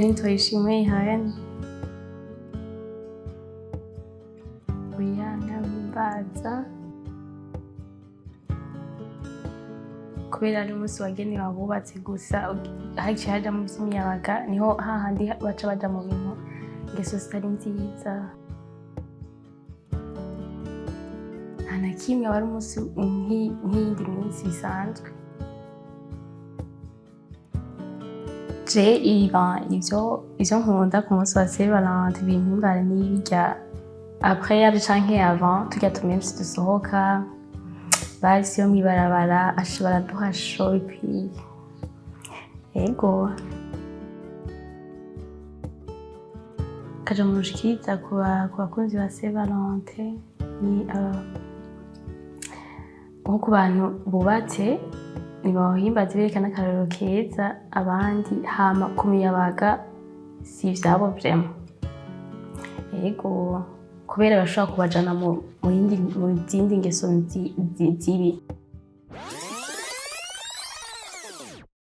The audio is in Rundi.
Nitwa Ishimwe Irene. Oya, ntabimbaza kubera ari umunsi wagenewe abubatse gusa. Haciye haja mu vy'imiyabaga, niho hahandi baca baja mu bintu ingeso zitari nziza. Nta na kimwe, aba ari umunsi nk'iyindi minsi bisanzwe. Je iba ivyo nkunda ku munsi wa Saint Valentin, ibimpimbara n'ibirya après yaje canke avant, turya tuminsi dusohoka basi yo mw'ibarabara asha baraduha show ikwiye. Ego, kaja mu rushikiriza ku bakunzi ba Saint Valentin ni nko ku bantu bubatse, nibawuhimbaze, berekana akarorero keza abandi. Hama ku miyabaga si ivyabo vraiment. Ego, kubera bashobora kubajana mu zindi ngeso zibi.